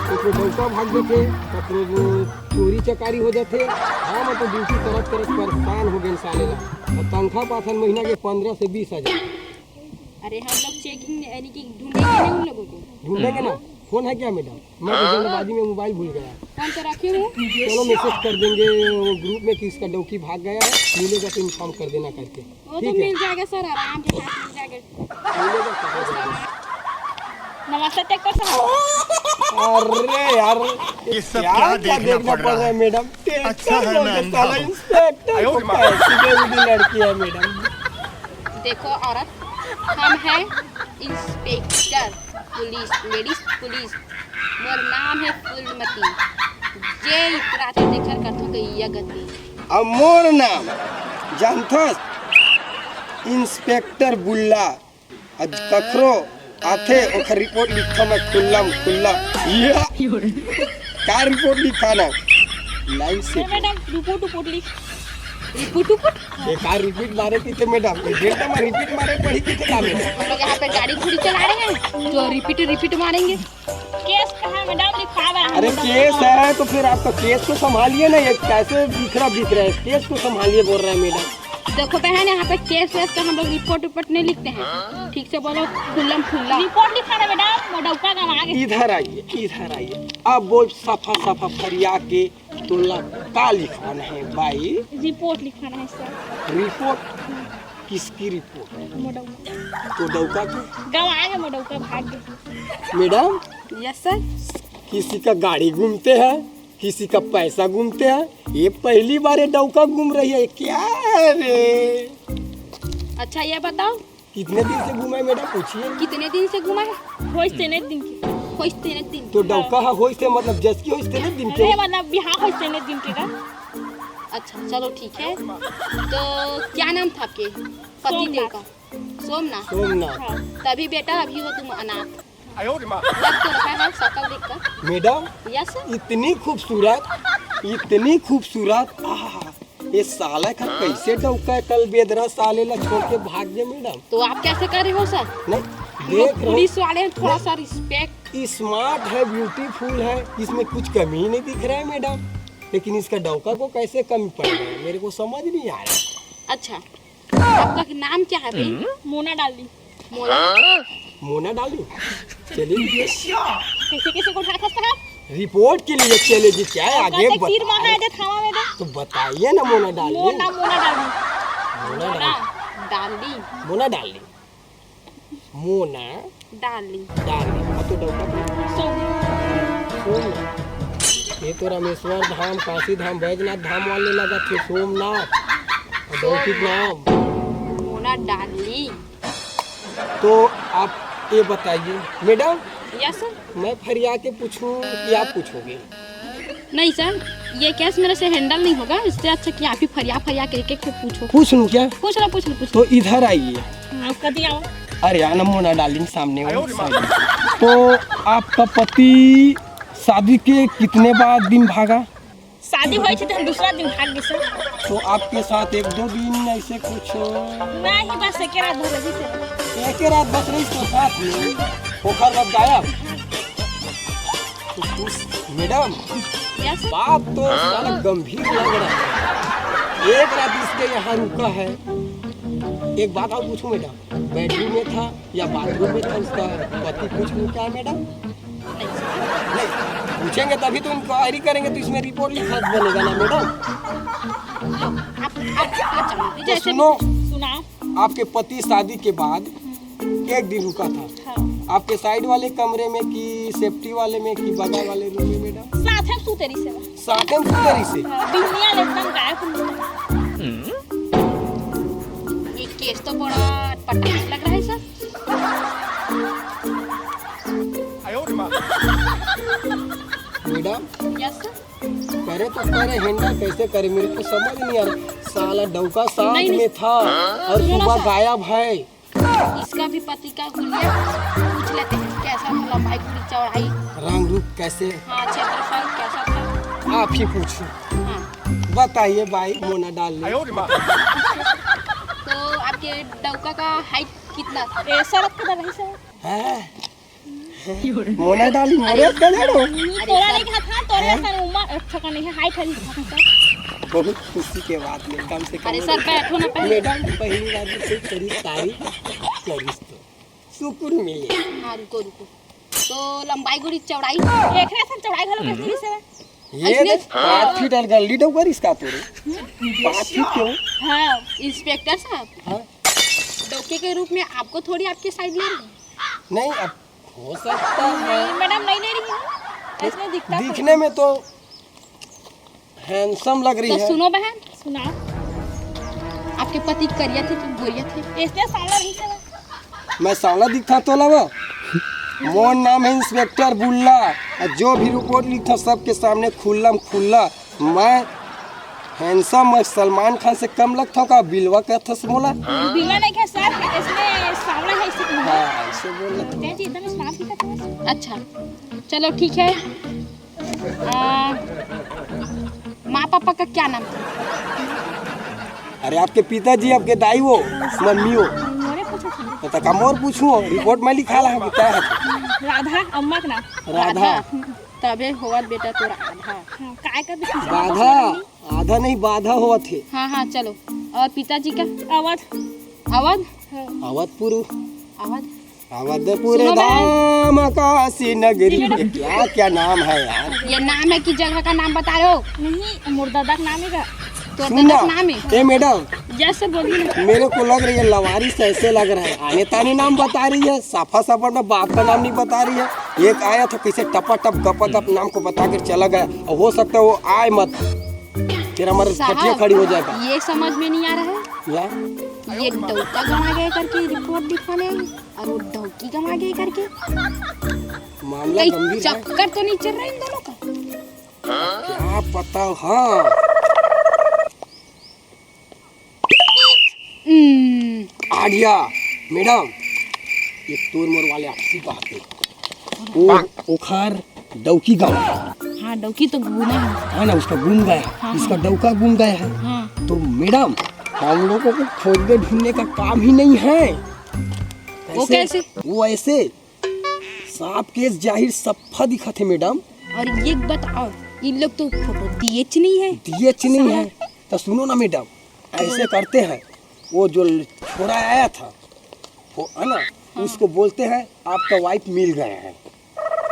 ककरो डौका भाग गए थे, ककरो वो चोरी चकारी हो जाते। हम तो ड्यूटी करत करत परेशान हो गए साले ला। और तनख्वाह पाथन महीना के पंद्रह से बीस हजार। अरे, हम लोग चेकिंग यानी कि ढूंढेंगे नहीं उन लोगों को। ढूंढेंगे ना। फोन है क्या मैडम? मैं तो जल्दबाजी में मोबाइल भूल गया। फोन तो रखी हूँ। चलो मैसेज कर देंगे वो ग्रुप में कि इसका डौकी भाग गया है, मिलेगा तो इन्फॉर्म कर देना करके। वो तो ठीक है। मिल जाएगा सर, आराम के साथ मिल जाएगा। मिलेगा तो हो जाएगा। नमस्ते ट्रैक्टर साहब। अरे यार, ये सब क्या क्या क्या देखना देखना पड़ पड़ रहा रहा है है? मैडम? ट्रैक्टर अच्छा है बोल मैं के अंधा साला हूँ। इंस्पेक्टर आयो को रे माँ। कैसी बेवकूफी लड़की है मैडम। देखो औरत, हम हैं इंस्पेक्टर पुलिस, लेडीज पुलिस। मोर नाम है फूलमती। जे इतरा थे देखर करथों के ये गति। अब मोर नाम जानथस इंस्पेक्टर बुल्ला। अब कखरो आथे ओखर रिपोर्ट लिखथों मैं खुल्लम खुल्ला। या। का रिपोर्ट लिखाना? लाइन से। मैडम, रिपोर्ट रिपोर्ट लिख। Report report. बेकार रिपीट मारे किथे मैडम? ये डेढ़ टाइम रिपीट मारे पड़ी किथे का मैडम? हम लोग यहाँ पे गाड़ी घोड़ी चला रहे हैं तो रिपीट रिपीट मारेंगे। केस कहाँ है मैडम, लिखा रहा है। अरे केस है तो फिर आपका केस को संभालिए ना, ये कैसे बिखरा बिखरा है, केस को संभालिए बोल रहा है मैडम। देखो बहन, यहाँ पे केस वेस का हम लोग रिपोर्ट रिपोर्ट नहीं लिखते हैं। ठीक से बोलो, खुल्लम खुल्ला। रिपोर्ट लिखा रहे मैडम, वो डौका गवा गए। इधर आइए, इधर आइए। अब बोल सफा सफा फरिया के तोला का लिखाना है भाई? रिपोर्ट लिखाना है सर। रिपोर्ट? किसकी रिपोर्ट? मोडौका। तो डौका की? गवा गए मोडौका, भाग गए। Madam, yes sir. किसी का गाड़ी घूमते हैं, किसी का पैसा घूमते हैं, ये पहली बार ये डौका घूम रही है क्या रे? अच्छा ये बताओ, कितने दिन से घूमा है मैडम, पूछिए। कितने दिन से घूमा है? होइस तेने दिन के। होइस तेने दिन। तो डौका है होइस थे मतलब जस की होइस थे दिन के। अरे मतलब बिहार होइस तेने दिन के का। अच्छा चलो ठीक है, तो क्या नाम था आपके पति देव का? सोमनाथ। सोमनाथ। हाँ। तभी बेटा अभी हो तुम अनाथ। आयो रे माँ। लग तो रहा है शक्ल देख कर। Madam, yes. इतनी खूबसूरत, इतनी खूबसूरत। आह, ये साला का कैसे डौका है, कल बेदरा साले ला छोड़ के भाग गए मैडम। तो आप कैसे कर रहे हो सर? नहीं, हम देख लोग रहे हो, पुलिस वाले हैं, थोड़ा सा रिस्पेक्ट। स्मार्ट है, ब्यूटीफुल है, इसमें कुछ कमी ही नहीं दिख रहा है मैडम। लेकिन इसका डौका को कैसे कमी पड़ गई, मेरे को समझ नहीं आ रहा। अच्छा, आपका नाम क्या है भाई? मोना डार्लिंग। मोना। मोना डार्लिंग। चलिए। कैसे कैसे को उठा सकता है? रिपोर्ट के लिए चलेगी क्या? आगे बता। तीर मारा है, दे थामा में दे। तो बताइए ना Mona darling. Mona, Mona darling. Mona Mona darling. Darling. Mona darling. Darling. अब तो डौका भी। सोम। सोम। ये तो रामेश्वर धाम, काशी धाम, बैजनाथ धाम वाले लगा थे, सोमनाथ। और डौकी के नाम। मोना डार्लिंग। तो आप ये बताइए मैडम, यस सर। मैं फरिया के पूछूं कि आप पूछोगे? नहीं सर, ये केस मेरे से हैंडल नहीं होगा, इससे अच्छा कि आप ही फरिया फरिया के एक एक को पूछो। पूछ लूं क्या? पूछ लो, पूछ लो, पूछ लो। तो इधर आइए। हाँ, कभी आओ। अरे आना मोना डार्लिंग, सामने हो, सामने। तो आपका पति शादी के कितने बाद दिन भागा? शादी होई थी तो हम दूसरा दिन भाग गए सर। तो आपके साथ एक दो दिन ऐसे कुछ? नहीं, बस एक रात भर रही थे। एक रात बस रही तो साथ में? ओकर बाद गायब? तो कुछ मैडम, यस सर। बात तो साला गंभीर लग रहा है। एक रात इसके यहाँ रुका है। एक बात और पूछूं मैडम, बेडरूम में था या बाथरूम में था उसका पति? कुछ नहीं क्या मैडम? नहीं, पूछेंगे तभी तो इंक्वायरी करेंगे, तो इसमें रिपोर्ट लिखा बनेगा ना मैडम। आप, आप, आप जाओ, तो जैसे सुनो, सुनाओ। आपके पति शादी के बाद एक दिन रुका था। हाँ। आपके साइड वाले कमरे में कि सेफ्टी वाले में कि बगल वाले रूम में मैडम? साथ में सूते रही से। साथ में सूते रही से? हाँ, बिहनिया ले एकदम गायब हो गया। ये केस तो बड़ा पटाख लग रहा है सर। Madam, yes sir. करे तो करे, हैंडल कैसे करे, मेरे को समझ नहीं आ रहा। साला डौका साथ नहीं, नहीं। में था और सुबह गायब है। इसका भी पति का हुलिया पूछ लेते हैं, कैसा था लंबाई, पूरी चौड़ाई, रंग रूप कैसे? हाँ, क्षेत्रफल कैसा था? आप ही पूछो। हाँ। बताइए भाई, मोना डार्लिंग। तो आपके डौका का हाइट कितना था? ए, सड़क के तरह से। हैं? मोना डार्लिंग, मोरे अरे, का जानो? नहीं, अरे तोरा सर। नहीं कहा था, तोरे हैं? असन उम्र, अच्छा का नहीं है, हाइट है नहीं था। बहुत खुशी के बात है, कम से कम। अरे सर, बैठो ना पहले। मैडम, पहली बार तो करीब तारीफ करीस तो सुकून मिले। हाँ, रुको, रुको। तो लंबाई गोरी चौड़ाई? एक है सर, चौड़ाई घलो कितनी से? ये ऐसने देख, पाँच फीट और गल्ली डौकर इसका तोरे। पाँच फीट क्यों? हाँ, इंस्पेक्टर साहब। हाँ। डौके के रूप में आपको थोड़ी आपकी साइड ले रही है। नहीं, अब हो सकता है। नहीं, मैडम, नहीं ले रही हूँ। ऐसने दिखता दिखने में तो हैंडसम लग रही तो है। सुनो बहन, सुनाओ। आपके पति करिया थे कि गोरिया थे? ऐसने सांवला नहीं थे। मैं सांवला दिखता तो लगा। मोर नाम है इंस्पेक्टर बुल्ला। और जो भी रिपोर्ट लिखता सबके सामने खुल्लम खुल्ला। मैं हैंडसम, मैं सलमान खान से कम लगता हूँ का? बिलवा कहता से बोला। बिलवा नहीं कहा सर, इसमें सांवला है, इसी को। हाँ, ऐसे बोल लगता। क्या जी, इतना स्मार्ट दिखता है। अच्छा, चलो ठीक है। आ, माँ पापा का क्या नाम था? अरे आपके पिताजी, आपके दाई वो, मम्मी वो। मोरे पूछो था। तो तक हम और पूछूं, रिपोर्ट में लिखा है, बताया है। राधा, अम्मा का नाम। राधा। राधा। तबे होवत बेटा तोर आधा। हाँ, काय कर दे? बाधा, आधा नहीं, बाधा होवत हे। हाँ, हाँ, चलो। और पिताजी का? अवध। अवध? हाँ। अवधपुर। अवध? अवधपुर सुनो बहन। धाम काशी नगरी। ये क्या, क्या नाम है यार? ये नाम है कि जगह का नाम बता रहे हो? नहीं, मोर दादा का नाम है का? तो सुन ना, दादा का नाम है? ए मैडम, जैसे बोलिए ना। मेरे को लग रही है लवारिस ऐसे लग रहा है, आने ताने नाम बता रही है, साफा साफा ना बाप का नाम नहीं बता रही है। एक आया था कैसे टपा टप गपा गप नाम को बता कर चला गया, और हो सकता है वो आए मत, फिर हमारे साहब, कटिया खड़ी हो जाएगा। ये समझ में नहीं आ रहा है। या? ये डौका गवा गया करके रिपोर्ट लिखवाने आई और वो डौकी गवा गया करके। मामला कहीं गंभीर है। चक्कर तो नहीं चल रहा इन दोनों का? क्या पता, हाँ। हम्म। आ गया मैडम, ये तोर मोर वाले आपसी बात है। वो ओखर डौकी गवा। हाँ, डौकी तो गुमा है। है ना, उसका गुम गया, हाँ, इसका हाँ। डौका गुम गया है। हाँ। तो मैडम, हम लोगों को खोजने ढूंढने का काम ही नहीं है। वो कैसे? वो ऐसे सांप के जाहिर सफा दिखत हे मैडम। और ये बताओ, इन लोग तो फोटो दिए च नहीं है। दिए च नहीं है। तो सुनो ना मैडम, ऐसे करते हैं, वो जो छोरा आया था, वो है ना, उसको बोलते हैं आपका वाइफ मिल गए हैं,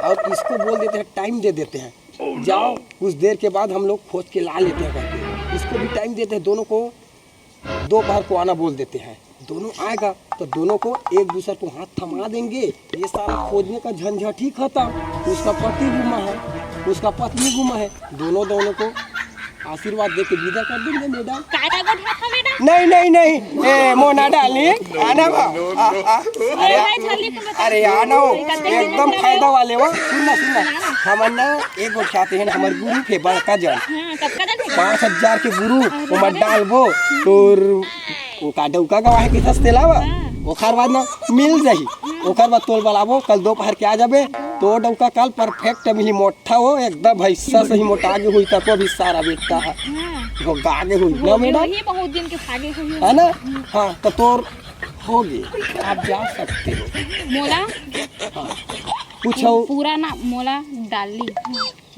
और इसको बोल देते हैं, टाइम दे देते हैं, जाओ, कुछ देर के बाद हम लोग खोज के ला लेते हैं करके। इसको भी टाइम देते हैं, दोनों को दोपहर को आना बोल देते हैं। दोनों आएगा तो दोनों को एक दूसरे को हाथ थमा देंगे। ये सारा खोजने का झंझट ही खत्म। उसका पति गुमा है, उसका पत्नी गुमा है, दोनों दोनों को आशीर्वाद दे के विदा कर देंगे मैडम। काय का गोठिया था मैडम? नहीं, नहीं, नहीं। ए मोना डार्लिंग, आना बा। आ, आ, अरे, भाई, जल्दी तुम बताओ। अरे आना हो, एकदम फायदा वाले हो। सुन ना, सुन ना, हमन ना एक गोठियाथे हन, हमर ग्रुप हे बड़का जन। हाँ, कतका जन हे? पाँच हजार के ग्रुप, ओमा डालबो तोर ओ का डौका गवा हे, किथस तेला बा। हाँ। ओखर बाद ना मिल जाही। ओखर बाद तोल बलाबो, कल दोपहर के आ जाबे। तो डौका कल परफेक्ट मिली, मोटा हो एकदम, भैंसा सही मोटा गे होई, तको भी सारा बेटा है। हाँ। वो गा गे होई ना मैडम? वही बहुत दिन के भागे हुई है ना? हाँ, तो तोर हो गए, आप जा सकते हो। मोला हाँ। पूछो। पूरा ना मोला डार्लिंग,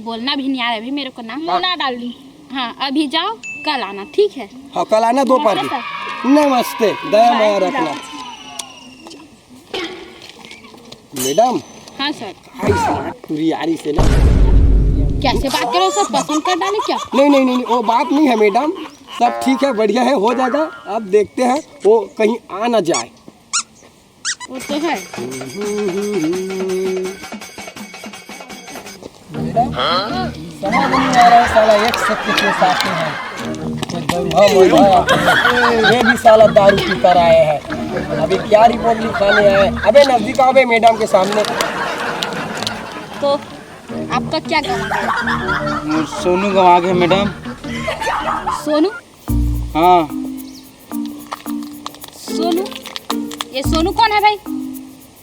बोलना भी नहीं आ रहा अभी मेरे को ना। मोना डार्लिंग। हाँ, अभी जाओ, कल आना, ठीक है? हाँ, कल आना दोपहर की। नमस्ते, दया माया रखना। मैडम। हाँ सर। आई स्मार्ट टुरी यारी से ना। कैसे बात करो सर, पसंद कर डाले क्या? नहीं, नहीं, नहीं, नहीं, वो बात नहीं है मैडम, सब ठीक है, बढ़िया है, हो जाएगा। अब देखते हैं वो कहीं आ ना जाए। वो तो है। मैडम, समझ नहीं आ रहा है साला, एक सत्य के साथ में है। कोई दंगा वंगा, ये भी साला दारू पी कर आए हैं। अभी क्या रिपोर्ट लिखाने आए? अबे नजदीक आओ बे मैडम के सामने। तो आपका क्या गंवा गया? सोनू गंवा गया मैडम। सोनू? हाँ। सोनू? ये सोनू कौन है भाई?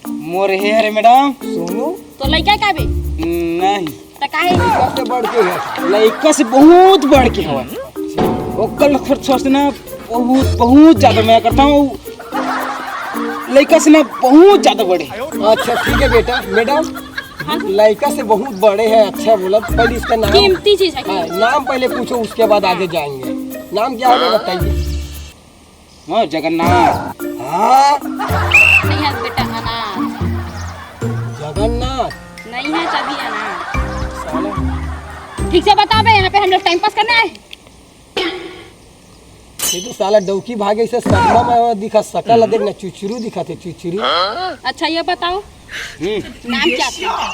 मोर हे हरे मैडम। सोनू? तो लइका का बे? नहीं। त काहे? लइका से बढ़ के है। लइका से बहुत बढ़ के हवय। ओकर लखर सोचना बहुत, बहुत ज्यादा मैं करता हूँ। लइका से ना बहुत ज्यादा बड़े। अच्छा ठीक है बेटा, मैडम। हाँ। लइका से बहुत बड़े हैं, अच्छा बोला। पहले इसका नाम, कीमती चीज है। हाँ, नाम पहले पूछो, उसके बाद आगे जाएंगे। नाम क्या है बताइए। हाँ, जगन्नाथ। हाँ? नहीं है बेटा, अनाथ। जगन्नाथ? नहीं है, तभी अनाथ। साला। ठीक से बता बे, यहाँ पे हम लोग टाइम पास करने आए। ये तो साला डौकी भागे, इसे सपना में दिखा, सकल देख ना, चुचरू दिखा थे, चुचरू। अच्छा, ये बताओ, हम्म। नाम क्या था?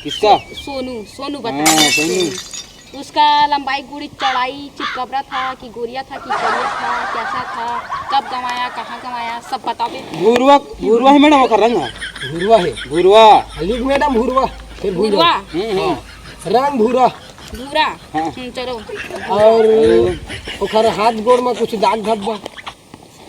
किसका? सोनू, सोनू बता। हाँ, सोनू। उसका लंबाई, गोड़ी, चौड़ाई, चितकबरा था कि गोरिया था कि करिया था, कैसा था, कब गंवाया, कहाँ गंवाया, सब बताओ बे। भुरवा, भुरवा है मैडम, ओकर रंग है। भुरवा है। भुरवा। लिख मैडम भुरवा, फिर भूल जाओ। भुरवा। हम्म, हम्म। हाँ। रंग भूरा। भूरा। हाँ। हम्म, चलो। और ओकर हाथ गोड़ में कुछ दाग धब्बा।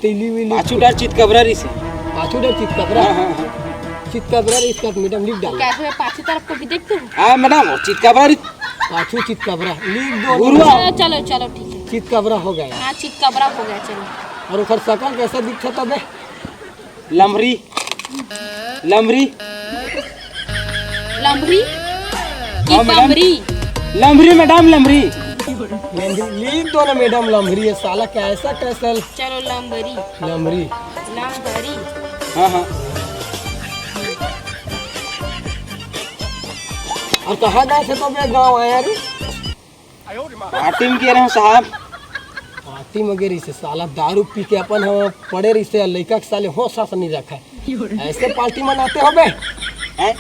तेली वेली। पाछू डर चितकबरा रहिस हे। पाछू डर चितकबरा? हाँ, हाँ, हाँ। चितकबरा रहिस का मैडम लिख डाल। कैसे पाछू तरफ को भी देखते हो? हाँ मैडम, वो चितकबरा रहिस। पाछू चितकबरा लिख दो। गुरुआ। चलो, चलो, चलो, ठीक है। चितकबरा हो गया। हाँ, चितकबरा हो गया, चलो। और ओकर शकल कैसा दिखता बे? लमरी। लमरी। लमरी? कि हाँ, मैडम। बमरी? लमरी, मैडम, लमरी। लमरी, लिख दो ना, मैडम, लमरी है, साला, कैसा, कैसा? चलो, लमरी। लमरी। लमरी। हाँ, हाँ। और कहाँ गए थे तो मैं गाँव आया रे? पार्टी में गे रहे साहब। पार्टी में गे रहिसे साला, दारू पी के अपन हम पड़े रहिसे, लइका के साले होश सास नहीं रखा है। ऐसे पार्टी मनाते हो बे? हैं?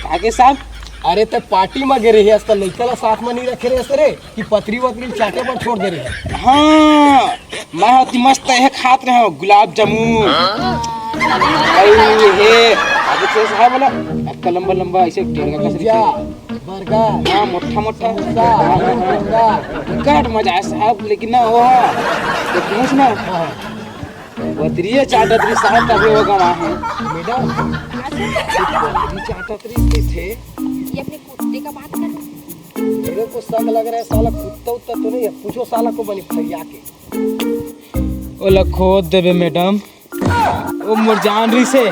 काके साहब? अरे ते पार्टी में गे रहे, आज तो लइका ला साथ में नहीं रखे रहे रे, कि पतरी वतरी चाटे पर छोड़ दे रहे। हाँ, मैं होती मस्त है खात रहे हो गुलाब जामुन। अरे हे, अभी से साहब बोला, आपका लंबा लंबा ऐसे टेढ़ का कैसे पिज्जा। बर्गर। हाँ, मोटा मोटा। समोसा, हाँ, हाँ, हाँ। बर्गर। बिकट मजा आया साहब, लेकिन ना वो है, तो पूछ ना। हाँ। बतरिए चाटत रही साहब, तभी वो गवा है। मैडम, बतरी चाटत रही थे। ये अपने कुत्ते का बात कर रहे हैं। मेरे को शक लग रहा है साला कुत्ता उत्ता तो नहीं है, पूछो साला को बनी फरिया के। ओला खोद देबे मैडम। ओ मोर जान रहिसे,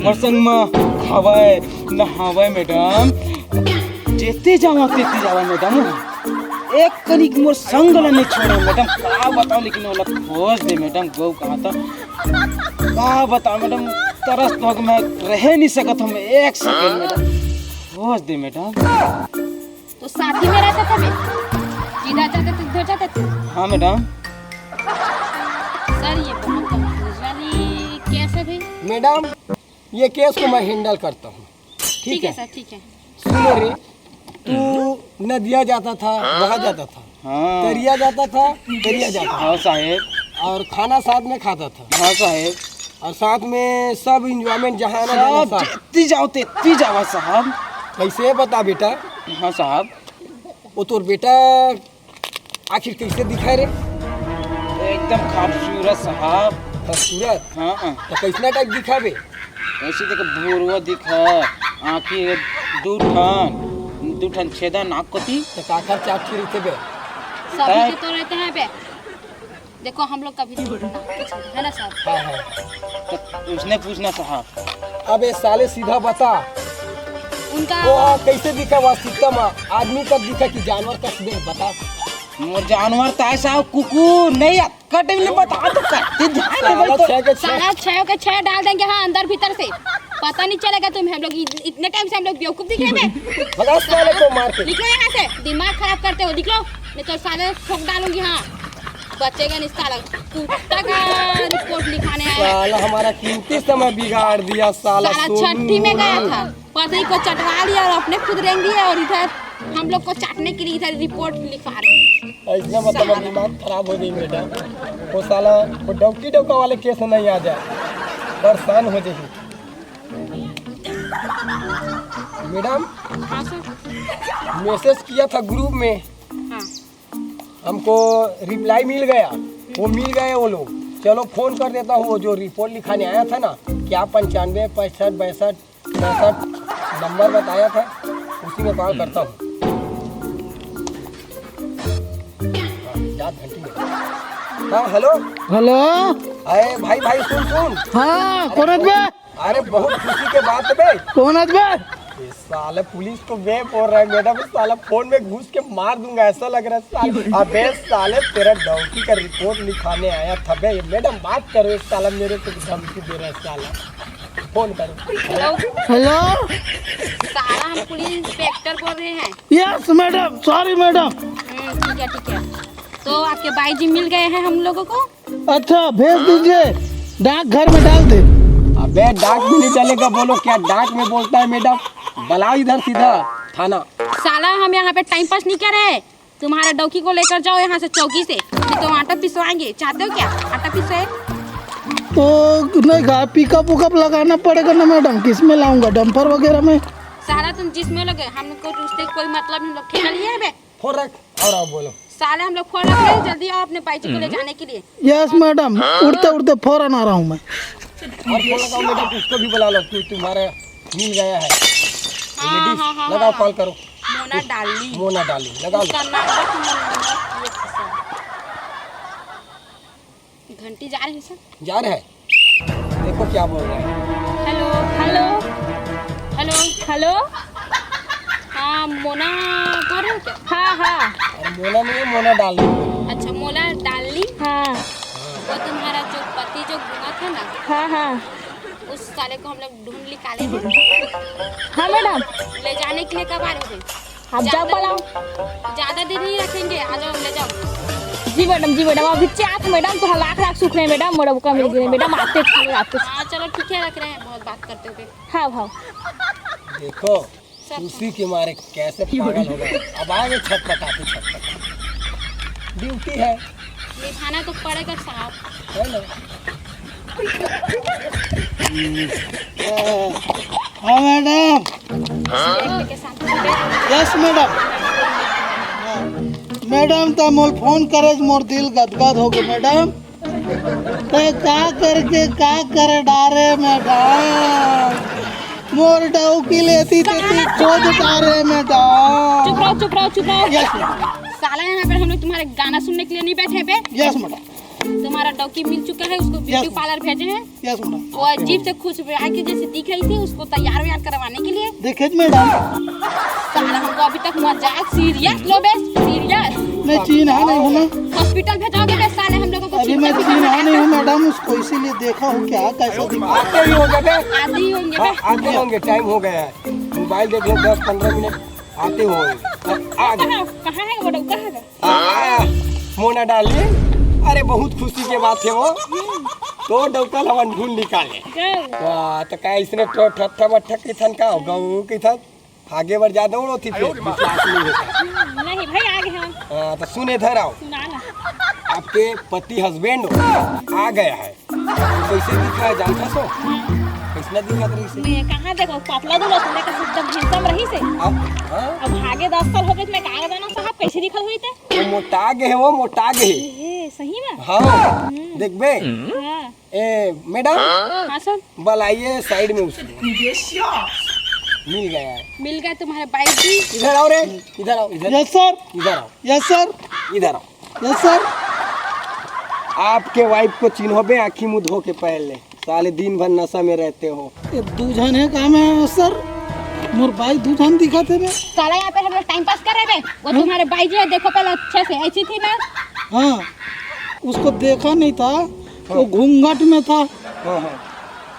मोर संग म खावय, नहावय मैडम, जेती जावय तेती जावय मैडम, एक कनिक मोर संग ल नइ छोड़य मैडम। का बतावं, लेकिन ओला खोज दे मैडम, गऊ कहाँ त, का बतावं मैडम, तरस तो मैं रह नहीं सकत हूँ एक सेकंड, मैडम। सोच दे मैडम। तो साथ ही में रहते थे बे? जिधर जाते थे, उधर जाते थे। हाँ मैडम। सर, ये बहुत कंफ्यूजन है, कैसे भाई? मैडम, ये केस को मैं हैंडल करता हूँ। ठीक ठीक है है। सर, ठीक है। सुनो रे, तू नदिया जाता था, वहाँ जाता था, हाँ। दरिया जाता था, दरिया जाता था। हाँ साहेब। और खाना साथ में खाता था। हाँ साहेब। और साथ में सब एंजॉयमेंट जहाँ आना जाना सब साथ। जेती जाओ तेती जावा साहब। कैसे बता बेटा? हाँ साहब। वो तोर बेटा आखिर कैसे दिखा रे? एकदम खूबसूरत साहब। खूबसूरत? हाँ। तो कैसना टाइप दिखाबे? ऐसे देख, भुरवा दिखा, आँखी दू ठन, दू ठन छेदा नाक कोती। तो काकर चार ठे रहिथे बे? सभी हैं? के तो रहते हैं बे। देखो, हम लोग कभी नहीं बोलते, है ना साहब? हाँ, हाँ। तो उसने पूछना साहब। अबे साले, सीधा बता। उनका वो कैसे दिखा वास्तविकता में? आदमी कब दिखा कि जानवर कब बे? बता। मोर जानवर तो ऐसा हो, कुकुर नहीं है। कटे में बता तो कटे ध्यान है साला भाई तो। छह के छह। साला छह के छह डाल देंगे, हाँ, अंदर भीतर से। पता नहीं चलेगा तुम्हें, हम लोग इ-, इतने टाइम से हम लोग बेवकूफ दिखे बे? भगा साले को मार के। निकलो यहाँ से, दिमाग खराब करते हो, निकलो, नहीं तो साले ठोक डालूंगी। हाँ, बचेगा नहीं साला, कुत्ता का रिपोर्ट लिखाने आया है। साला हमारा कीमती समय बिगाड़ दिया साला साला सोनू। छठी में गया था, पति को चटवा लिया और अपने खुद रेंग दिए और इधर हम लोग को चाटने के लिए इधर रिपोर्ट लिखा रहे हैं। ऐसा मतलब साला। दिमाग खराब हो गई बेटा। वो साला वो डौकी डौका वाले केस नहीं आ जाए, परेशान हो जाए। मैडम, हाँ सर। मैसेज किया था ग्रुप में, हाँ। हमको रिप्लाई मिल गया, वो मिल गए वो लोग। चलो फोन कर देता हूँ, वो जो रिपोर्ट लिखाने आया था ना, क्या पंचानवे पैंसठ बैसठ पैंसठ नंबर बताया था, उसी में कॉल करता हूँ। हाँ, याद घंटी में। हाँ, हेलो। हेलो। अरे भाई, भाई, सुन, सुन। हाँ, कौन है बे? अरे, बहुत खुशी के बात है बे। कौन है बे? ये साले पुलिस को बे बोल रहा है, मैडम, साला फोन में घुस के मार दूंगा, ऐसा लग रहा है साला। अबे साले, तेरा डौकी का रिपोर्ट लिखाने आया था बे। मैडम, बात करो, ये साला मेरे को धमकी दे रहा है साला। फोन करो। हेलो। हेलो। साला, हम पुलिस इंस्पेक्टर बोल रहे हैं। Yes madam, sorry madam. हम्म, ठीक है, ठीक है। तो आपके बाई जी मिल गए हैं हम लोगों को। अच्छा, भेज दीजिए, डाक घर में डाल दे। अबे, डाक में नहीं चलेगा, बोलो क्या डाक में बोलता है मैडम? बुलाओ इधर सीधा थाना। साला, हम यहाँ पे टाइम पास नहीं कर रहे हैं, तुम्हारा डौकी को लेकर जाओ यहाँ से चौकी से, नहीं तो आटा पिसवाएंगे। चाहते हो क्या आटा पिसवाए? तो नहीं गा, पिकअप उकअप लगाना पड़ेगा ना मैडम, किस में लाऊंगा, डंपर वगैरह में? साला, तुम जिसमें लोगे, हमको उससे कोई मतलब नहीं, हम लोग ठेका लिए है बे। फोन रख और आओ, बोलो। साले, हम लोग फोन रख रहे हैं, जल्दी आओ, अपने बाई जी को ले जाने के लिए। यस मैडम, उड़ते उड़ते फौरन आ रहा हूँ मैं। और फोन लगाओ मैडम, उसको भी बुला लो, तू तुम्हारा मिल गया है। हाँ, लेडीज, हाँ, हाँ, लगाओ, हाँ। कॉल करो। मोना डार्लिंग। मोना डार्लिंग, लगा लो। उसका नाम बस मोना, ये पसंद। घंटी जा रही है सर। जा रहे हैं, देखो क्या बोल रहे हैं। Hello, hello, hello, hello. हाँ, मोना बोल रहे हो क्या? हाँ, हाँ। अरे मोना नहीं है, मोना डार्लिंग। अच्छा, मोना डार्लिंग। हाँ। वो तुम्हारा जो पति जो घूमा था ना, हाँ, हाँ। उस साले को हम लोग ढूंढ निकाले हैं। हाँ मैडम। ले जाने के लिए कब आ रहे हो? आप जाओ, ज्यादा पलाओ। ज्यादा देर नहीं रखेंगे, आ जाओ, ले जाओ। जी मैडम, जी मैडम, अभी चाहत मैडम, तो लाख लाख शुक्र है मैडम, मोर डौकी मिल गए मैडम, आते थे, आते थे। हाँ, चलो ठीक है, रख रहे हैं, बहुत बात करते हुए। हाँ, हाँ। देखो, सर। खुशी के मारे कैसे पागल हो गए। अब आगे छटपटाते छटपटाते। ड्यूटी है। निभाना तो पड़ेगा साहब। है ना? हाँ मैडम। Yes madam. मैडम, त मोर फोन करे, मोर दिल गदगद हो गए मैडम। ते का करके का करे डारे मैडम, मोर डौकी लेती ते तू खोज डारे मैडम। चुप रहो, चुप रहो, चुप रहो। Yes madam. साला, यहाँ पर हम लोग तुम्हारे गाना सुनने के लिए नहीं बैठे हैं बे। Yes madam. तुम्हारा डौकी मिल चुका है, उसको ब्यूटी यस। पार्लर भेजे हैं। Yes madam. वो अजीब से खुश आके जैसे दिख रही थी, उसको तैयार वैयार करवाने के लिए। देखे मैडम। साला, हमको अभी तक मजाक, सीरियस लो बे, सीरियस। नहीं, चीन है नहीं होना। हॉस्पिटल भेजोगे बे साले हम लोगों को। अभी मैं चिन्हा नहीं हूँ मैडम, उसको इसीलिए देखा हूँ क्या कैसा दिखता है। आते ही होंगे बे। आते ही होंगे हाँ, बे। आते होंगे, टाइम हो गया है। मोबाइल देख लो, दस पंद्रह मिनट आते होंगे। आ, आ गए। कहाँ, कहाँ है वो डौका है? आ, मोना डार्लिंग, अरे बहुत खुशी के बात है वो। तो डौका ल हमन ढूंढ निकाले। वाह, तो का इसने ठट्ठा मट्ठा किथन का होगा वो किथन? आगे बढ़ जाता हूँ, फिर विश्वास नहीं होता। नहीं भाई, आगे हम। हाँ, तो सुन इधर आओ। सुना ना। आपके पति हस्बैंड आ गया है। कैसे दिखा है, जानता सो? कैसना दिखा रही से? मैं कहाँ देखो, पतला दुबला सुने का एकदम handsome रही से। अब, हाँ? अब आगे दस साल हो गए, मैं कहाँ जाना साहब, कैसे दिखल हुई थे? वो मोटा गए है, वो मोटा गए है। ए, सही में? हाँ, हम्म। देखबे। हाँ। ए, मैडम, हाँ सर। बुलाइए साइड में उसको। मिल गया है। मिल गए तुम्हारे बाइक भी। इधर आओ रे, इधर आओ, इधर। Yes sir. इधर आओ। Yes sir. इधर आओ। Yes sir. आपके वाइफ को चिन्होबे आँखी मुँह धो के पहले, साले दिन भर नशा में रहते हो। ये दू झन है काम है सर, मोर बाइक दू झन दिखत है मैं। साला यहाँ पे हम लोग टाइम पास कर रहे थे, वो तुम्हारे बाइक जो है देखो पहले अच्छे से, ऐसी थी ना। हाँ, उसको देखा नहीं था, वो घूंघट में था। हाँ, हाँ।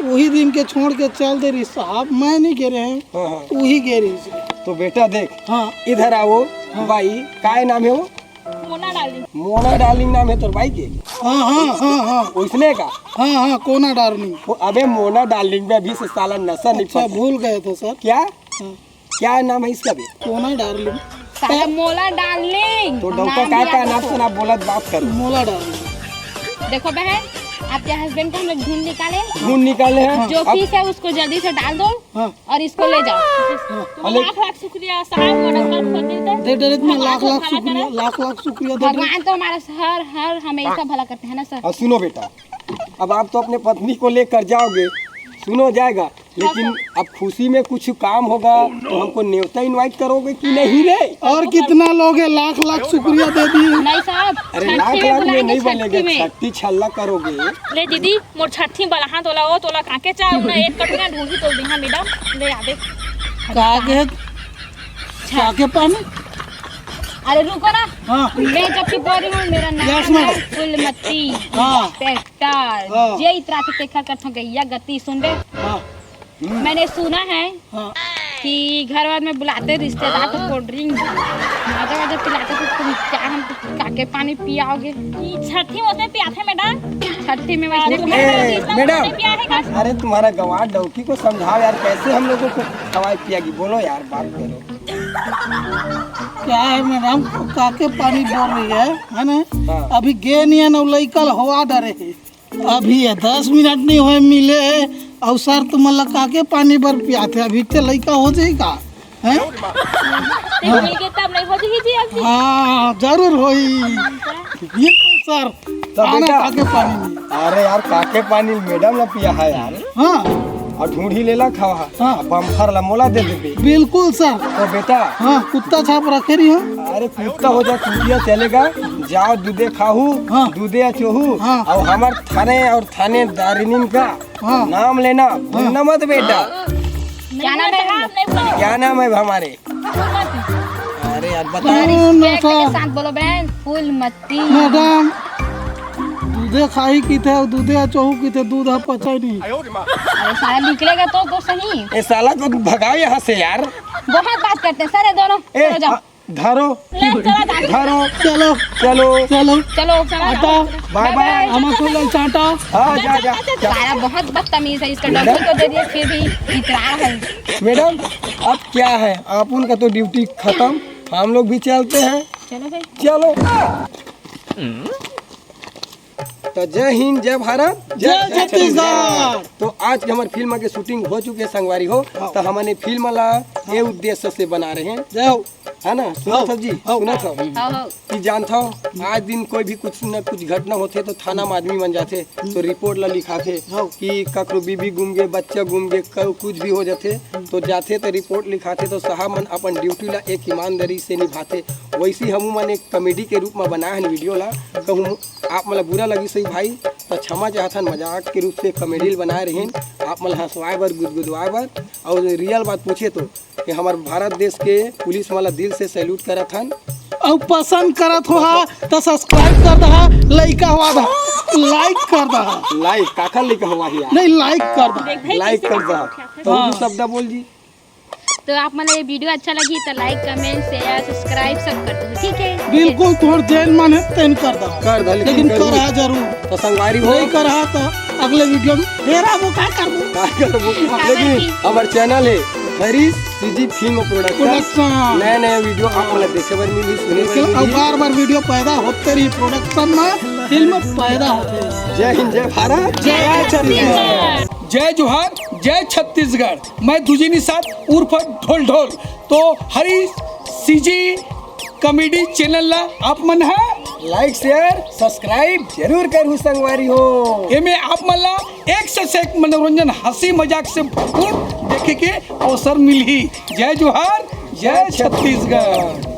वही दिन के छोड़ के चल दे रही साहब, मैं नहीं गे रहे हैं, हाँ, हाँ। वही गे रही से। तो बेटा देख, हाँ। इधर आओ, हाँ। भाई, काय नाम है वो? मोना डार्लिंग। मोना डार्लिंग नाम है तोर भाई के? हाँ, हाँ, हाँ, हाँ। उसने का? हाँ, हाँ, कोना डार्लिंग। वो, अबे मोना डार्लिंग में अभी से साला नशा नहीं अच्छा, पकड़ा। भूल गए थे सर। क्या? हाँ। क्या नाम है इसका भी? कोना डार्लिंग। साला मोला डार्लिंग। तो डॉक्टर नाम का, दिया का नाम तो। सुना बोलत बात करो। मोला डार्लिंग। देखो बहन, आपके हस्बैंड को हम लोग ढूंढ निकाले। ढूंढ निकाले हैं। जो अब पीस है उसको जल्दी से डाल दो हाँ। और इसको ले जाओ। हाँ। तुम अले- लाख लाख शुक्रिया साहब, वो डॉक्टर खोज देते। दे, दे, दे, भगवान लाख तो लाख भला शुक्रिया, करे। लाख लाख शुक्रिया दे, दे। भगवान तो हमारा हर, हर हमेशा भला करते हैं ना सर। और सुनो बेटा, अब आप तो अपने पत्नी को लेकर जाओगे, सुनो जाएगा, लेकिन हाँ सर। अब खुशी में कुछ काम होगा तो हमको न्योता इनवाइट करोगे कि नहीं रे? और कितना लोगे? लाख लाख शुक्रिया दे दिए। नहीं साहब, अरे छठी लाख में लाख में बुलाएंगे, नहीं छठी बोलेगे, में। छठी छल्ला करोगे। ले दीदी, मोर छठी बलहा तोला, ओ तोला काके चाहे ना, एक कटोरा ढूंढी तो दिहा मैडम, ले आवे। काके, काके पानी? अरे रुको ना, हाँ। मैं जब की बोल रही हूँ, मेरा नाम यस, मैम। है फूलमती हाँ। पेट्रोल। हाँ। जे इतरा के देखा करथो गैया गति, सुन बे। हाँ। हम्म। मैंने सुना है हाँ। कि घर वर में बुलाते रिश्तेदार तो कोल्ड ड्रिंक माजा वाजा पिलाते, तो तुम क्या हमको काके पानी पियाओगे? ई छठी में उसने पिया था मैडम। छठी में वैसे अरे, पिया था। ए, मैडम। नहीं पिया है का? अरे तुम्हारा गंवार डौकी को समझाओ यार, कैसे हम लोगों को खवाई पियागी? बोलो यार, बात करो। क्या है मैडम, काके पानी बोल रही है, है ना? हाँ। अभी गे नहीं है ना, लइका हवा डरे है। अभी ये दस मिनट नहीं होए मिले हे, अउ सर तुमन ला काके पानी बर पियाथे? अभी ते लइका हो जाही का? हैं? ते मिल के तब नहीं हो जाही जी अब जी। हाँ, जरूर होही। बिल्कुल सर, तो आना बेटा, काके पानी नहीं। अरे यार, काके पानी मैडम ला पिया है यार। हाँ। और ढूंढी लेला खावा। हाँ। बम्फर ला मोला दे देबे। बिल्कुल सर। तो बेटा। हाँ, कुत्ता छाप रखे रही हो। अरे कुत्ता हो जा, कुतिया चलेगा। जाओ दूधे खाहू, हाँ। दूधे चोहू, हाँ। और हमार थाने और थानेदारिनीन का हाँ। नाम लेना हाँ। भूलना मत बेटा। क्या नाम है? क्या नाम है हमारे? अरे यार बता। कौन respect था? के साथ बोलो बहन, फूलमती। मैडम, दूधे खाही किथे, दूधे अचोहू किथे, दूध ह पचाई नहीं। अरे साला निकलेगा तो, तो सही। ए साला को भगाओ यहाँ से यार। बहुत बात करते हैं सर, ये दोनों। ए, चलो जाओ। हाँ, धरो। ले, चला जा। धरो। चलो। चलो। चलो। चलो, चला हटा। जाओ। बाय बाय। बाय। हमारे को ले चाटा। हाँ, जा, जा, जा। साला बहुत बदतमीज है, इसका डॉक्टर को दे दिया, फिर भी इतरा है। मैडम, अब क्या है, आप उनका तो ड्यूटी खत्म, हम लोग भी चलते हैं। चलो भाई। चलो। तो जय हिंद, जय भारत, जय छत्तीसगढ़। तो आज के हमारे फिल्म के शूटिंग हो चुके हैं संगवारी हो, हाँ। तो हमने फिल्म ला ये उद्देश्य से बना रहे हैं, जय हो। है ना? सुना हाँ। था जी, हाँ। सुना था हाँ, हाँ। कि जानता हो, आज दिन कोई भी कुछ न कुछ घटना होते तो थाना में आदमी मन जाते, तो रिपोर्ट ला लिखाते हाँ। कि ककरो बीबी गुम गे, बच्चा गुम गे, क-, कुछ भी हो जाते, तो जाते तो रिपोर्ट लिखाते, तो साहब मन अपन ड्यूटी ला एक ईमानदारी से निभाते। वैसे ही हमू मन एक कॉमेडी के रूप में बनाए हन वीडियो ला, कहूँ आप मन ला बुरा लगी सही भाई, तो क्षमा चाहथन, मजाक के रूप से कॉमेडी ल बनाए रहेन, आप मन ला हंसवाए बर, गुदगुदवाए बर। और रियल बात पूछे तो कि हमर भारत देश के पुलिस वाला दिल से सैल्यूट करत हन। अउ पसंद करत हो हा, त सब्सक्राइब कर दहा, लइका हुआ दा, लाइक कर दहा। लाइक काखर लइका हुआ ही यार? नहीं, लाइक कर दहा। लाइक कर दहा। तो हाँ। उर्दू शब्द बोल जी। तो आप मन ये वीडियो अच्छा लगी तो लाइक, कमेंट, शेयर, सब्सक्राइब सब कर दो, ठीक है? बिल्कुल, तोर जेन मन है तेन कर दहा। कर दहा, लेकिन लेकिन कर करहा जरूर। तो संगवारी हो। नहीं करहा तो अगले वीडियो में फेर आबो, का करबो? का करबो? लेकिन हमर चैनल है Harish CG film production. Production. नया नया वीडियो आप मन ला देखे बर मिलही, सुने बर लेकिन अब मिलही। बार बार वीडियो पैदा होते रही, प्रोडक्शन में फिल्म पैदा होते रही। जय हिंद, जय भारत, जय छत्तीसगढ़। जय जोहार, जय छत्तीसगढ़। मैं दुजी निषाद उर्फ ढोल ढोल। तो हरीश सीजी कॉमेडी चैनल ला आप मन ह लाइक, शेयर, सब्सक्राइब जरूर करहू संगवारी हो। एमे आप मन ला एक से एक मनोरंजन, हंसी मजाक से भरपूर देखे के अवसर मिलही। जय जोहार, जय छत्तीसगढ़।